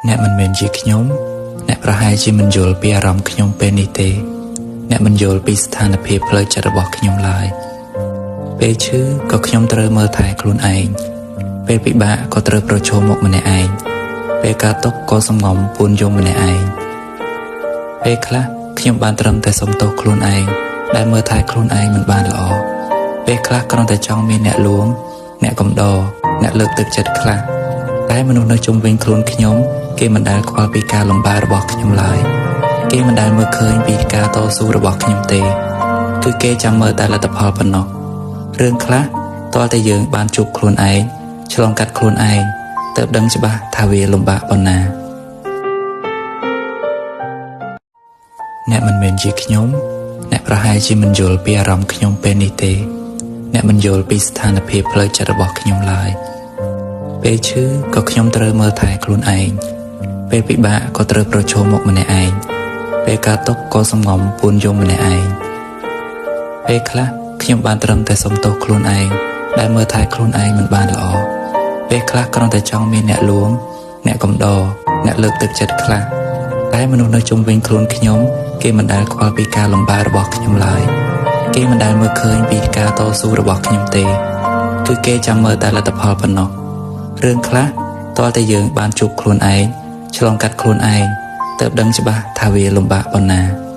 អ្នកមិនមែនជាខ្ញុំអ្នកប្រហែលជាមិនយល់ពីអារម្មណ៍ខ្ញុំពេលនេះទេអ្នកមិនយល់ពីស្ថានភាពផ្លូវចិត្តរបស់ខ្ញុំឡើយពេលឈឺក៏ខ្ញុំត្រូវមើលថែខ្លួនឯងពេលពិបាកក៏ត្រូវប្រឈមមុខម្នាក់ឯងពេលកើតទុក្ខក៏សំងំពួនយំម្នាក់ឯងពេលខ្លះខ្ញុំបានត្រឹមតែសុំទោសខ្លួនឯងដែលមើលថែខ្លួនឯងមិនបានល្អពេលខ្លះគ្រាន់តែចង់មានអ្នកលួងអ្នកកំដរអ្នកលើកទឹកចិត្តខ្លះតែមនុស្សនៅជុំវិញខ្លួនខ្ញុំគេមិនដែលខ្វល់ពីការលំបាករបស់ខ្ញុំឡើយគេមិនដែលមើលឃើញពីការតស៊ូរបស់ខ្ញុំទេគឺគេចាំមើលតែលទ្ធផលប៉ុណ្ណោះរឿងខ្លះទាល់តែយើងបានជួបខ្លួនឯងឆ្លងកាត់ខ្លួនឯងទើបដឹងច្បាស់ថាវាលំបាកប៉ុណ្ណាអ្នកមិនមែនជាខ្ញុំអ្នកប្រហែលជាមិនយល់ពីអារម្មណ៍ខ្ញុំពេលនេះទេអ្នកមិនយល់ពីស្ថានភាពផ្លូវចិត្តរបស់ខ្ញុំឡើយពេលឈឺក៏ខ្ញុំត្រូវមើលថែខ្លួនឯងពេលពិបាកក៏ត្រូវប្រឈមមុខម្នាក់ឯងពេលកើតទុក្ខក៏សំងំពួនយំម្នាក់ឯងពេលខ្លះខ្ញុំបានត្រឹមតែសុំទោសខ្លួនឯងដែលមើលថែខ្លួនឯងមិនបានល្អពេលខ្លះគ្រាន់តែចង់មានអ្នកលួងអ្នកកំដរអ្នកលើកទឹកចិត្តខ្លះតែមនុស្សនៅជុំវិញខ្លួនខ្ញុំគេមិនដែលខ្វល់ពីការលំបាករបស់ខ្ញុំឡើយគេមិនដែលមើលឃើញពីការតស៊ូរបស់ខ្ញុំទេគឺគេចាំមើលតែលទ្ធផលប៉ុណ្ណោះរឿងខ្លះទាល់តែយើងបានជួបខ្លួនឯងឆ្លងកាត់ខ្លួនឯងទើបដឹងច្បាស់ថាវាលំបាកប៉ុណ្ណា។